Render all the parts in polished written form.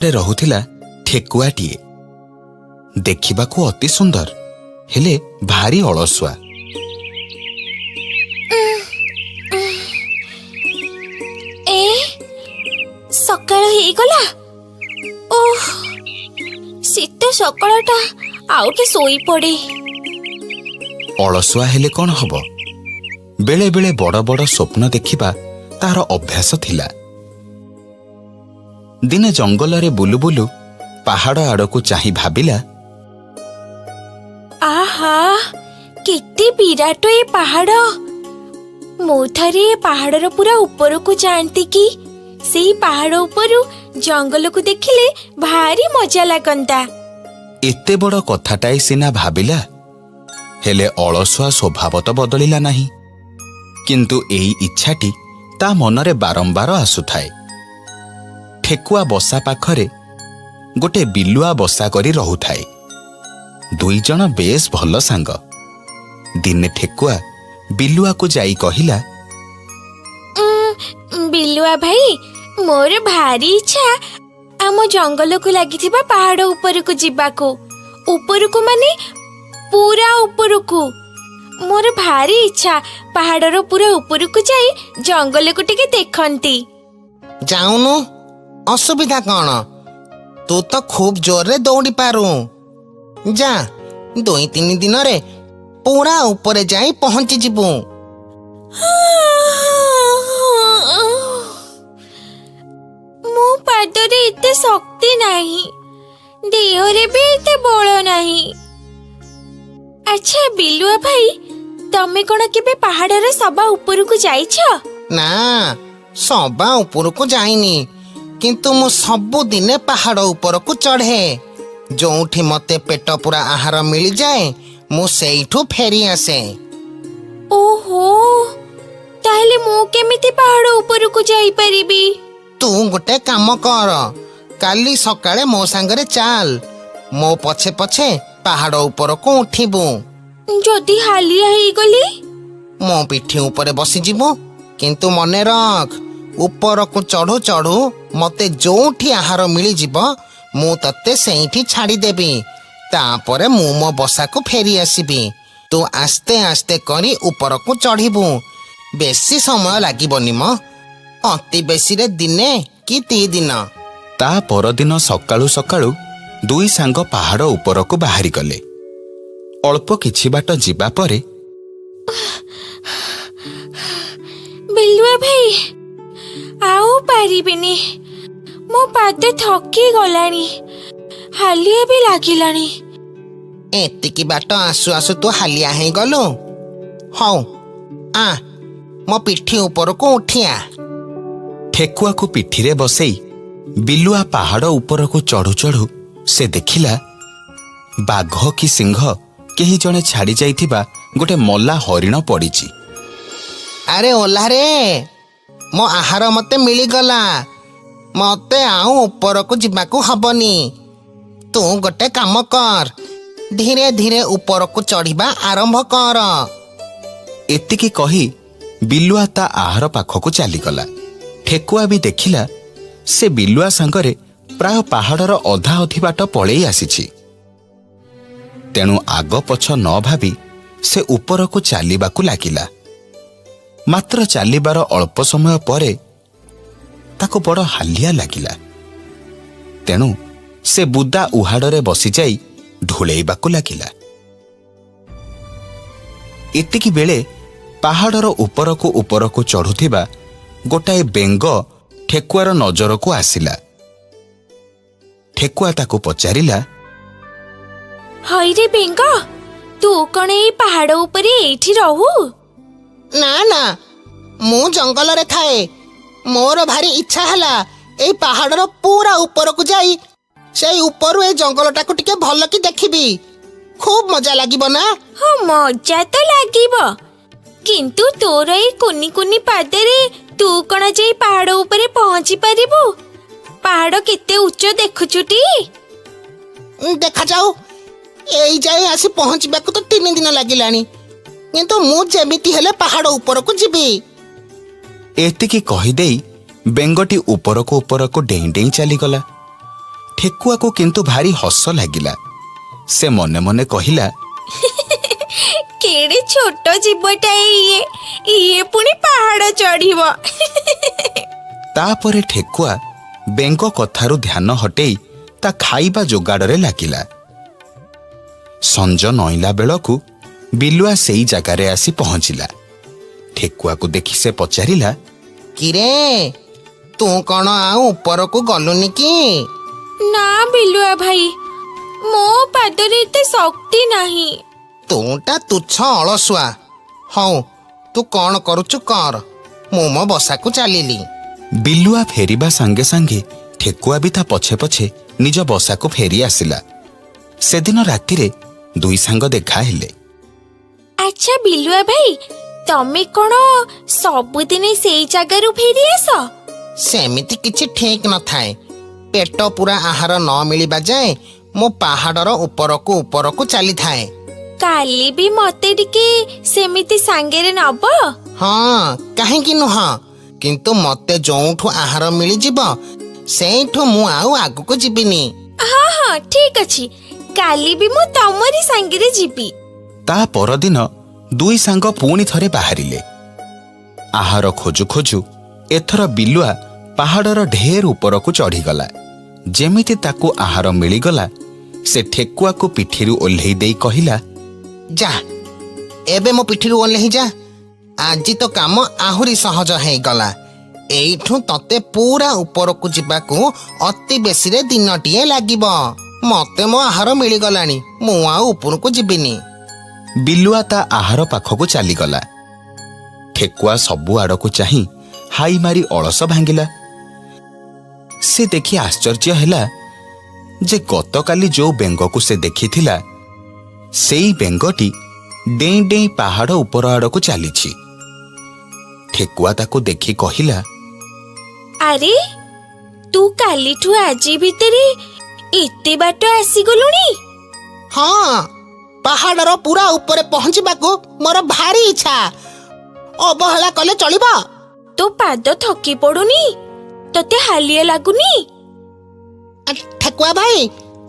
ରହୁଥିଲା ଠେକୁଆଟିଏ। ଦେଖିବାକୁ ଅତି ସୁନ୍ଦର, ହେଲେ ଭାରି ଅଳସୁଆ। ଏ, ସକାଳ ହେଇଗଲା। ଓଃ, ଶୀତ ସକାଳଟା, ଆଉ କି ଶୋଇପଡେ। ଅଳସୁଆ ହେଲେ କଣ ହବ, ବେଳେ ବେଳେ ବଡ଼ ବଡ଼ ସ୍ୱପ୍ନ ଦେଖିବା ତାର ଅଭ୍ୟାସ ଥିଲା। ଦିନେ ଜଙ୍ଗଲରେ ବୁଲୁ ବୁଲୁ ପାହାଡ଼ ଆଡ଼କୁ ଚାହିଁ ଭାବିଲା, ଆହା, କେତେ ବିରାଟ ଏ ପାହାଡ଼! ମୁଁ ଥରେ ଏ ପାହାଡ଼ର ପୁରା ଉପରକୁ ଯାଆନ୍ତି କି, ସେଇ ପାହାଡ଼ ଉପରୁ ଜଙ୍ଗଲକୁ ଦେଖିଲେ ଭାରି ମଜା ଲାଗନ୍ତା। ଏତେ ବଡ଼ କଥାଟାଏ ସିନା ଭାବିଲା, ହେଲେ ଅଳସୁଆ ସ୍ୱଭାବ ତ ବଦଳିଲା ନାହିଁ। କିନ୍ତୁ ଏଇ ଇଚ୍ଛାଟି ତା ମନରେ ବାରମ୍ବାର ଆସୁଥାଏ। ଠେକୁଆ ବସା ପାଖରେ ଗୋଟେ ବିଲୁଆ ବସା କରି ରହୁଥାଏ। ଦୁଇ ଜଣ ବେଶ ଭଲ ସାଙ୍ଗ। ଦିନେ ଠେକୁଆ ବିଲୁଆକୁ ଯାଇ କହିଲା, ବିଲୁଆ ଭାଇ, ମୋର ଭାରି ଇଚ୍ଛା ଆମ ଜଙ୍ଗଲକୁ ଲାଗିଥିବା ପାହାଡ଼ ଉପରକୁ ଯିବାକୁ। ଉପରକୁ ମାନେ ପୁରା ଉପରକୁ। ମୋର ଭାରି ଇଚ୍ଛା ପାହାଡ଼ର ପୁରା ଉପରକୁ ଯାଇ ଜଙ୍ଗଲକୁ ଟିକେ ଦେଖନ୍ତି। ଯାଉନୁ, ଅସୁବିଧା କଣ? ତୁ ତ ଖୁବ୍ ଜୋରରେ ଦୌଡ଼ି ପାରୁ। ଯା, 2-3 ଦିନରେ ପୁରା ଉପରେ ଯାଇ ପହଞ୍ଚିଯିବୁ। ମୋ ପାଦରେ ଏତେ ଶକ୍ତି ନାହିଁ, ଦେହରେ ବି ଏତେ ବଳ ନାହିଁ। ଆଚ୍ଛା ବିଲୁଆ ଭାଇ, ତମେ କଣ କେବେ ପାହାଡ଼ର ସବା ଉପରକୁ ଯାଇଛ? ନା, ସବା ଉପରକୁ ଯାଇନି, କିନ୍ତୁ ମୁଁ ସବୁଦିନେ ପାହାଡ଼ ଉପରକୁ ଚଢ଼େ। ଯୋଉଠି ମତେ ପେଟ ପୁରା ଆହାର ମିଳିଯାଏ, ମୁଁ ସେଇଠୁ ଫେରି ଆସେ। ଓହୋ, ତାହେଲେ ମୁଁ କେମିତି ପାହାଡ଼ ଉପରକୁ ଯାଇପାରିବି? ତୁ ଗୋଟେ କାମ କର, କାଲି ସକାଳେ ମୋ ସାଙ୍ଗରେ ଚାଲ। ମୋ ପଛେ ପଛେ ପାହାଡ଼ ଉପରକୁ ଉଠିବୁ। ଯଦି ହାଲିଆ ହେଇଗଲି? ମୋ ପିଠି ଉପରେ ବସିଯିବୁ। କିନ୍ତୁ ମନେ ରଖ, ଉପରକୁ ଚଢୁ ଚଢୁ ମତେ ଯୋଉଠି ଆହାର ମିଳିଯିବ, ମୁଁ ତତେ ସେଇଠି ଛାଡ଼ିଦେବି। ତାପରେ ମୁଁ ମୋ ବସାକୁ ଫେରି ଆସିବି। ତୁ ଆସ୍ତେ ଆସ୍ତେ କରି ଉପରକୁ ଚଢିବୁ। ବେଶୀ ସମୟ ଲାଗିବନି ମ, ଅତି ବେଶୀରେ ଦିନେ କି 2 ଦିନ। ତା ପରଦିନ ସକାଳୁ ସକାଳୁ ଦୁଇ ସାଙ୍ଗ ପାହାଡ଼ ଉପରକୁ ବାହାରିଗଲେ। ଅଳ୍ପ କିଛି ବାଟ ଯିବା ପରେ, ବିଲୁଆ ଭାଇ, ଆଉ ପାରିବିନି। ମୋ ପାଦ ଥକି ଗଲାଣି, ହାଲିଆ ବି ଲାଗିଲାଣି। ଏତିକି ବାଟ ଆସୁ ଆସୁ ତୁ ହାଲିଆ ହେଇଗଲୁ? ହଉ ଆ, ମୋ ପିଠି ଉପରକୁ ଉଠିଆ। ଠେକୁଆକୁ ପିଠିରେ ବସେଇ ବିଲୁଆ ପାହାଡ଼ ଉପରକୁ ଚଢୁ ଚଢୁ ସେ ଦେଖିଲା, ବାଘ କି ସିଂହ କେହି ଜଣେ ଛାଡ଼ି ଯାଇଥିବା ଗୋଟେ ମଲା ହରିଣ ପଡ଼ିଛି। ଆରେ ଓଲାରେ, ମୋ ଆହାର ମତେ ମିଳିଗଲା। ମତେ ଆଉ ଉପରକୁ ଯିବାକୁ ହବନି। ତୁ ଗୋଟେ କାମ କର, ଧୀରେ ଧୀରେ ଉପରକୁ ଚଢିବା ଆରମ୍ଭ କର। ଏତିକି କହି ବିଲୁଆ ତା ଆହାର ପାଖକୁ ଚାଲିଗଲା। ଠେକୁଆ ବି ଦେଖିଲା, ସେ ବିଲୁଆ ସାଙ୍ଗରେ ପ୍ରାୟ ପାହାଡ଼ର ଅଧା ଅଧି ବାଟ ପଳେଇ ଆସିଛି। ତେଣୁ ଆଗ ପଛ ନ ଭାବି ସେ ଉପରକୁ ଚାଲିବାକୁ ଲାଗିଲା। ମାତ୍ର ଚାଲିବାର ଅଳ୍ପ ସମୟ ପରେ ତାକୁ ବଡ଼ ହାଲିଆ ଲାଗିଲା। ତେଣୁ ସେ ବୁଦା ଉହାଡ଼ରେ ବସିଯାଇ ଢୁଳେଇବାକୁ ଲାଗିଲା। ଏତିକି ବେଳେ ପାହାଡ଼ର ଉପରକୁ ଉପରକୁ ଚଢୁଥିବା ଗୋଟାଏ ବେଙ୍ଗ ଠେକୁଆର ନଜରକୁ ଆସିଲା। ଠେକୁଆ ତାକୁ ପଚାରିଲା, ହଇରେ ବେଙ୍ଗ, ତୁ କଣ ଏଇ ପାହାଡ଼ ଉପରେ ଏଇଠି ରହୁ? ନା ନା, ମୁଁ ଜଙ୍ଗଲରେ ଥାଏ। ମୋର ଭାରି ଇଚ୍ଛା ହେଲା ଏଇ ପାହାଡ଼ର ପୁରା ଉପରକୁ ଯାଇ ସେଇ ଉପରୁ ଏଇ ଜଙ୍ଗଲଟାକୁ ଟିକେ ଭଲ କି ଦେଖିବି। ଖୁବ୍ ମଜା ଲାଗିବ ନା? ହଁ, ମଜା ତ ଲାଗିବ, କିନ୍ତୁ ତୋର ଏଇ କୁନି କୁନି ପାଦରେ ତୁ କଣ ଯାଇ ପାହାଡ଼ ଉପରେ ପହଞ୍ଚି ପାରିବୁ? ପାହାଡ଼ କେତେ ଉଚ୍ଚ ଦେଖୁଛୁଟି? ଦେଖାଯାଉ। ଏଇ ଯାଏ ଆସି ପହଞ୍ଚିବାକୁ ତ 3 ଦିନ ଲାଗିଲାଣି, କିନ୍ତୁ ମୁଁ ଯେମିତି ହେଲେ ପାହାଡ଼ ଉପରକୁ ଯିବି। ଏତିକି କହିଦେଇ ବେଙ୍ଗଟି ଉପରକୁ ଉପରକୁ ଡେଇଁ ଡେଇଁ ଚାଲିଗଲା। ଠେକୁଆକୁ କିନ୍ତୁ ଭାରି ହସ ଲାଗିଲା। ସେ ମନେ ମନେ କହିଲା, କେଡ଼େ ଛୋଟ ଜୀବଟା ଇଏ, ଇଏ ପୁଣି ପାହାଡ଼ ଚଢ଼ିବ! ତାପରେ ଠେକୁଆ ବେଙ୍ଗ କଥାରୁ ଧ୍ୟାନ ହଟେଇ ତା ଖାଇବା ଯୋଗାଡ଼ରେ ଲାଗିଲା। ସଞ୍ଜ ନଇଁଲା ବେଳକୁ ବିଲୁଆ ସେଇ ଜାଗାରେ ଆସି ପହଞ୍ଚିଲା। ଠେକୁଆକୁ ଦେଖି ସେ ପଚାରିଲା, କିରେ, ତୁ କଣ ଆଉ ଉପରକୁ ଗଲୁନି କି? ନା ବିଲୁଆ ଭାଇ, ମୋ ପାଦରେ ଏତେ ଶକ୍ତି ନାହିଁ। ତୁଟା ତୁଚ୍ଛ ଅଳସୁଆ। ହଉ, ତୁ କଣ କରୁଛୁ କର, ମୁଁ ମୋ ବସାକୁ ଚାଲିଲି। ବିଲୁଆ ଫେରିବା ସାଙ୍ଗେ ସାଙ୍ଗେ ଠେକୁଆ ବି ତା ପଛେ ପଛେ ନିଜ ବସାକୁ ଫେରି ଆସିଲା। ସେଦିନ ରାତିରେ ଦୁଇ ସାଙ୍ଗ ଦେଖା ହେଲେ। ଆଚ୍ଛା ବିଲୁଆ ଭାଇ, ତମେ କଣ ସବୁଦିନେ ସେଇ ଜାଗାରୁ ଫେରି ଆସ? ସେମିତି କିଛି ଠିକ ନଥାଏ। ପେଟ ପୁରା ଆହାର ନ ମିଳିବା ଯାଏ ମୁଁ ପାହାଡ଼ର ଉପରକୁ ଉପରକୁ ଚାଲିଥାଏ। କାଲି ବି ମତେ ଟିକେ ସେମିତି ସାଙ୍ଗରେ ନବ? ହଁ, କାହିଁକି ନୁହଁ। କିନ୍ତୁ ମତେ ଯୋଉଠୁ ଆହାର ମିଳିଯିବ, ସେଇଠୁ ମୁଁ ଆଉ ଆଗକୁ ଯିବିନି। ହଁ ହଁ, ଠିକ ଅଛି, କାଲି ବି ମୁଁ ତମରି ସାଙ୍ଗରେ ଯିବି। ତା ପରଦିନ ଦୁଇ ସାଙ୍ଗ ପୁଣି ଥରେ ବାହାରିଲେ ଆହାର ଖୋଜୁ ଖୋଜୁ। ଏଥର ବିଲୁଆ ପାହାଡ଼ର ଢେର ଉପରକୁ ଚଢ଼ିଗଲା। ଯେମିତି ତାକୁ ଆହାର ମିଳିଗଲା, ସେ ଠେକୁଆକୁ ପିଠିରୁ ଓହ୍ଲେଇ ଦେଇ କହିଲା, ଯା, ଏବେ ମୋ ପିଠିରୁ ଓହ୍ଲେଇ ଯା। ଆଜି ତ କାମ ଆହୁରି ସହଜ ହେଇଗଲା। ଏଇଠୁ ତତେ ପୁରା ଉପରକୁ ଯିବାକୁ ଅତି ବେଶୀରେ ଦିନଟିଏ ଲାଗିବ। ମତେ ମୋ ଆହାର ମିଳିଗଲାଣି, ମୁଁ ଆଉ ଉପରକୁ ଯିବିନି। ବିଲୁଆ ତା ଆହାର ପାଖକୁ ଚାଲିଗଲା। ଠେକୁଆ ସବୁ ଆଡ଼କୁ ଚାହିଁ ହାଇ ମାରି ଅଳସ ଭାଙ୍ଗିଲା। ସେ ଦେଖି ଆଶ୍ଚର୍ଯ୍ୟ ହେଲା ଯେ ଗତକାଲି ଯୋଉ ବେଙ୍ଗକୁ ସେ ଦେଖିଥିଲା, ସେଇ ବେଙ୍ଗଟି ଡେଇଁ ଡେଇଁ ପାହାଡ଼ ଉପର ଆଡ଼କୁ ଚାଲିଛି। ଠେକୁଆ ତାକୁ ଦେଖି କହିଲା, ଆରେ, ତୁ କାଲିଠୁ ଆଜି ଭିତରେ ଏତେ ବାଟ ଆସିଗଲୁଣି? ହଁ, ପାହାଡ଼ର ପୁରା ଉପରେ ପହଞ୍ଚିବାକୁ ମୋର ଭାରି ଇଚ୍ଛା। ଅବହେଳା କଲେ ଚଳିବ? ତୋ ପାଦ ଥକି ପଡୁନି? ତତେ ହାଲିଆ ଲାଗୁନି? ଠେକୁଆ ଭାଇ,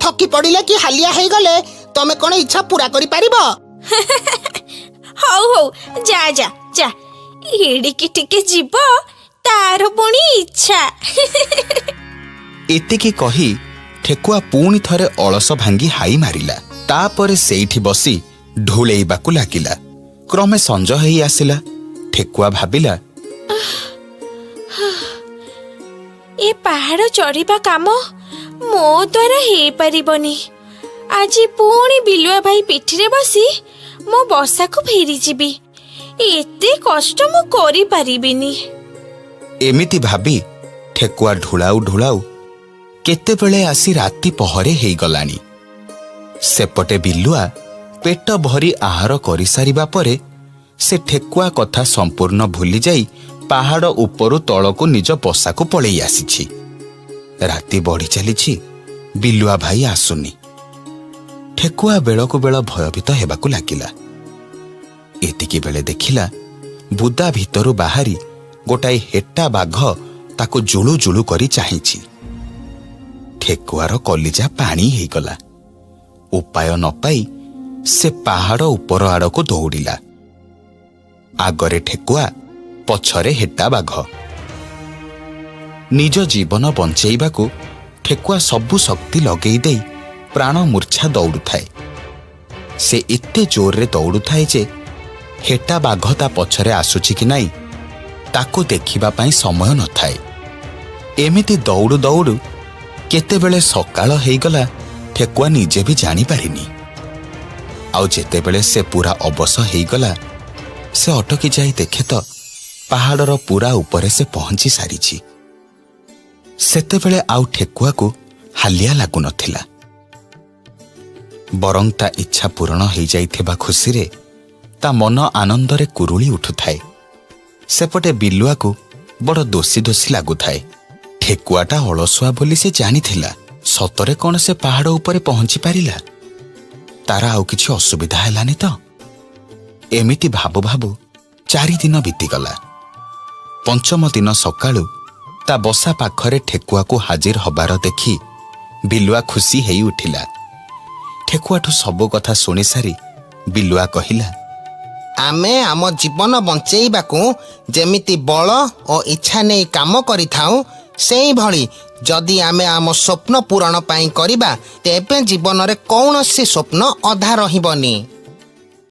ଥକି ପଡ଼ିଲେ କି ହାଲିଆ ହେଇଗଲେ ତମେ କଣ ଇଚ୍ଛା ପୁରା କରିପାରିବ? ହଉ ହଉ, ଯା ଯା ଯା। ଏଡ଼ିକି ଟିକେ ଯିବ, ତାର ପୁଣି ଇଚ୍ଛା। ଏତିକି କହି ଠେକୁଆ ପୁଣି ଥରେ ଅଳସ ଭାଙ୍ଗି ହାଇ ମାରିଲା। ତାପରେ ସେଇଠି ବସି ଢୁଳେଇବାକୁ ଲାଗିଲା। କ୍ରମେ ସଞ୍ଜ ହେଇ ଆସିଲା। ଠେକୁଆ ଭାବିଲା, ଏ ପାହାଡ଼ ଚଢ଼ିବା କାମ ମୋ ଦ୍ୱାରା ହେଇପାରିବନି। ଆଜି ପୁଣି ବିଲୁଆ ଭାଇ ପିଠିରେ ବସି ମୋ ବସାକୁ ଫେରିଯିବି। ଏତେ କଷ୍ଟ ମୁଁ କରିପାରିବିନି। ଏମିତି ଭାବି ଠେକୁଆ ଢୁଳାଉ ଢୁଳାଉ କେତେବେଳେ ଆସି ରାତି ପହରେ ହେଇଗଲାଣି। ସେପଟେ ବିଲୁଆ ପେଟ ଭରି ଆହାର କରିସାରିବା ପରେ ସେ ଠେକୁଆ କଥା ସମ୍ପୂର୍ଣ୍ଣ ଭୁଲିଯାଇ ପାହାଡ଼ ଉପରୁ ତଳକୁ ନିଜ ବସାକୁ ପଳେଇ ଆସିଛି। ରାତି ବଢ଼ି ଚାଲିଛି, ବିଲୁଆ ଭାଇ ଆସୁନି। ଠେକୁଆ ବେଳକୁ ବେଳ ଭୟଭୀତ ହେବାକୁ ଲାଗିଲା। ଏତିକି ବେଳେ ଦେଖିଲା, ବୁଦା ଭିତରୁ ବାହାରି ଗୋଟାଏ ହେଟା ବାଘ ତାକୁ ଜୁଳୁ ଜୁଳୁ କରି ଚାହିଁଛି। ଠେକୁଆର କଲିଜା ପାଣି ହେଇଗଲା। ଉପାୟ ନ ପାଇ ସେ ପାହାଡ଼ ଉପର ଆଡ଼କୁ ଦୌଡ଼ିଲା। ଆଗରେ ଠେକୁଆ, ପଛରେ ହେଟା ବାଘ। ନିଜ ଜୀବନ ବଞ୍ଚେଇବାକୁ ଠେକୁଆ ସବୁ ଶକ୍ତି ଲଗେଇ ଦେଇ ପ୍ରାଣ ମୂର୍ଚ୍ଛା ଦୌଡ଼ୁଥାଏ। ସେ ଏତେ ଜୋରରେ ଦୌଡ଼ୁଥାଏ ଯେ ହେଟା ବାଘ ତା ପଛରେ ଆସୁଛି କି ନାହିଁ, ତାକୁ ଦେଖିବା ପାଇଁ ସମୟ ନଥାଏ। ଏମିତି ଦୌଡ଼ୁ ଦୌଡ଼ୁ କେତେବେଳେ ସକାଳ ହେଇଗଲା, ଠେକୁଆ ନିଜେ ବି ଜାଣିପାରିନି। ଆଉ ଯେତେବେଳେ ସେ ପୁରା ଅବଶ ହେଇଗଲା, ସେ ଅଟକି ଯାଇ ଦେଖେ ତ ପାହାଡ଼ର ପୁରା ଉପରେ ସେ ପହଞ୍ଚି ସାରିଛି। ସେତେବେଳେ ଆଉ ଠେକୁଆକୁ ହାଲିଆ ଲାଗୁନଥିଲା, ବରଂ ତା ଇଚ୍ଛା ପୂରଣ ହେଇଯାଇଥିବା ଖୁସିରେ ତା ମନ ଆନନ୍ଦରେ କୁରୁଳି ଉଠୁଥାଏ। ସେପଟେ ବିଲୁଆକୁ ବଡ଼ ଦୋଷୀ ଦୋଷୀ ଲାଗୁଥାଏ। ଠେକୁଆଟା ଅଳସୁଆ ବୋଲି ସେ ଜାଣିଥିଲା। ସତରେ କଣ ସେ ପାହାଡ଼ ଉପରେ ପହଞ୍ଚି ପାରିଲା? ତାର ଆଉ କିଛି ଅସୁବିଧା ହେଲାନି ତ? ଏମିତି ଭାବୁ ଭାବୁ 4 ଦିନ ବିତିଗଲା। ପଞ୍ଚମ ଦିନ ସକାଳୁ ତା ବସା ପାଖରେ ଠେକୁଆକୁ ହାଜିର ହବାର ଦେଖି ବିଲୁଆ ଖୁସି ହେଇ ଉଠିଲା। ଠେକୁଆଠୁ ସବୁ କଥା ଶୁଣି ସାରି ବିଲୁଆ କହିଲା, ଆମେ ଆମ ଜୀବନ ବଞ୍ଚେଇବାକୁ ଯେମିତି ବଳ ଓ ଇଚ୍ଛା ନେଇ କାମ କରିଥାଉ, ସେଇଭଳି ଯଦି ଆମେ ଆମ ସ୍ୱପ୍ନ ପୂରଣ ପାଇଁ କରିବା, ତେବେ ଜୀବନରେ କୌଣସି ସ୍ୱପ୍ନ ଅଧା ରହିବନି।